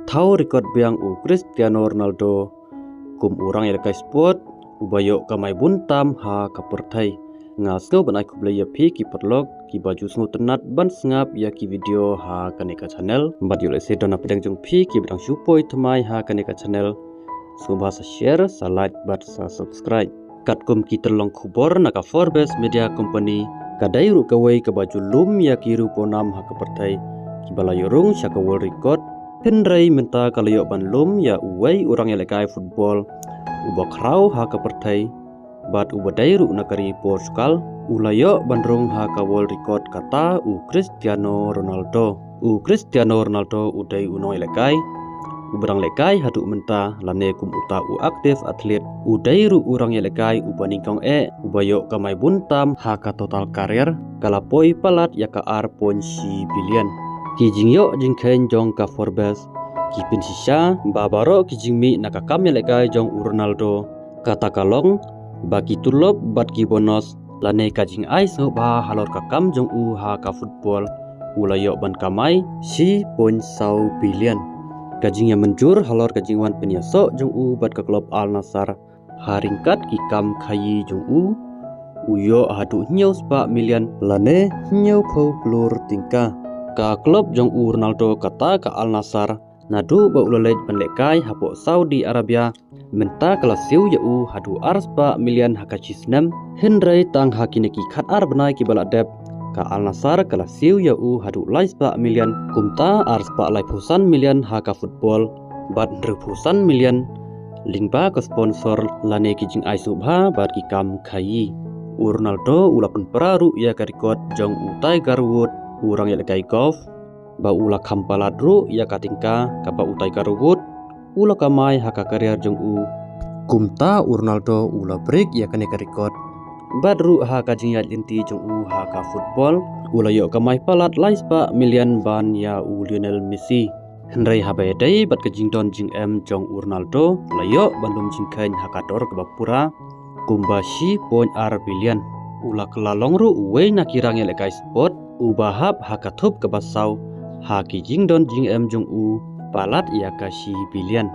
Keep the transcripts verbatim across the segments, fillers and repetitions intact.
thaw record biang u Cristiano Ronaldo kum u rang ïalehkai sport uba ïoh kamai bun tam ha ka pyrthei. Nga sngew ban ai khublei ïa phi ki paralok kiba ju sngewtynnat ban sngap ïa ki video ha kane ka channel. Bad ïoh lehse don na pdeng jong phi kiba dang shu poi thymmai ha kane ka channel, sngewbha sa share, sa like bad sa subscribe. Katkum ki tyllong khubor na ka Forbes Media Company, ka dei ruh kawei kaba ju lum ïa ki riewpawsnam ha ka pyrthei kiba la ïoh rung sha ka world record. Hynrei mynta ka la ïoh ban lum ïa uwei u rang ïalehkai football uba khraw ha ka pyrthei bad uba dei ruh na ka ri Portugal, u la ïoh ban rung ha ka world record, kata u Cristiano Ronaldo. U Cristiano Ronaldo u dei u nongïalehkai uba dang lehkai haduh mynta, lane kum uta u active athlete, u dei ruh u rang ïalehkai uba nyngkong eh uba ïoh kamai bun tam ha ka total career, ka la poi palat ïa ka ar point shi billion. Ki jingïoh jingkheiñ jong ka Forbes ki pynshisha ba baroh ki jingmih na ka kam ïalehkai jong u Ronaldo, kata ka long ba ki tulop bad ki bonus lane ka jingai sngewbha halor ka kam jong u ha ka football, u la ïoh ban kamai shi point saw billion. Ka jingïamynjur halor ka jingwan pynïasoh jong u bad ka club Al Nassr ha ryngkat ki kam khaïi jong u, u ïoh haduh hynñiew spah million lane hynñiewphew klur tyngka. Ka club jong u Ronaldo, kata ka Al Nassr, naduh ba u la leit ban lehkai hapoh Saudi Arabia, mynta ka la siew ïa u haduh ar spah million ha ka shi snem. Hynrei tang ha kine ki khat ar bnai kiba la dep, ka Al Nassr ka la siew ïa u haduh lai spah million, kumta ar spah laiphew san million ha ka football bad hynriewphew san million lyngba ka sponsor lane ki jingai sngewbha bad ki kam khaïi. U Ronaldo u la pynpra ruh ïa ka record jong u Tiger Woods, u rang ïalehkai golf, ba u la kham palat ruh ïa ka tyngka kaba u Tiger Woods u la kamai ha ka career jong u. Kumta u Ronaldo u la break ïa kane ka record. Bad ruh ha ka jingïaid lynti jong u ha ka football, u la ïoh kamai palat lai spah million ban ïa u Lionel Messi. Hynrei haba ïadei bad ka jingdon jingem jong u Ronaldo, la ïoh ban lum jingkheiñ ha ka dor kaba pura, kumba shi point ar billion. U la kylla long ruh uwei na ki rang ïalehkai sport uba hap ha ka thup kaba saw ha ki jingdon jingem jong u, palat ïa ka shi billion.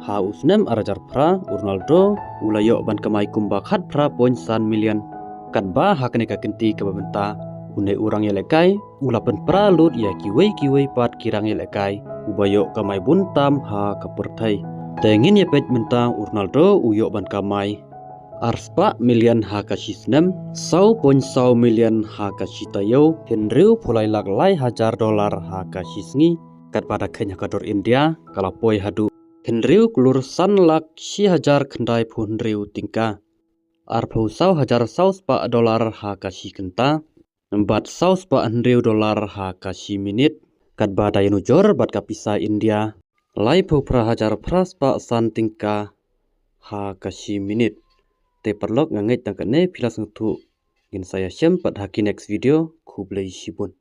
Ha u snem ar hajar phra, u Ronaldo u la ïoh ban kamai kumba khatphra point san million. Katba ha kane ka kynti kaba mynta, une u rang ïalehkai u la pynpra lut ïa kiwei kiwei pat ki rang ïalehkai uba ïoh kamai bun tam ha ka pyrthei. Te ngin ïa peit mynta, u Ronaldo u ïoh ban kamai ar spah million ha ka shi snem, saw point saw million ha ka shi taïew, hynriewphew lai lak lai hajar dollar ha ka shi sngi. Katba da kheiñ ha ka dor India, ka la poi haduh hynriew klur san lak shi hajar khyndaiphew hynriew tyngka, arphew saw hajar saw spah dollar ha ka shi kynta, bad saw spah hynriew dollar ha ka shi minit. Katba da ïanujor bad ka pisa India, laiphew phra hajar phra spah san tyngka ha ka shi minit. Te paralok, nga ngeit tang kane phi la sngewthuh. Ngin sa ïashem pat ha ki next video. Khublei shibun.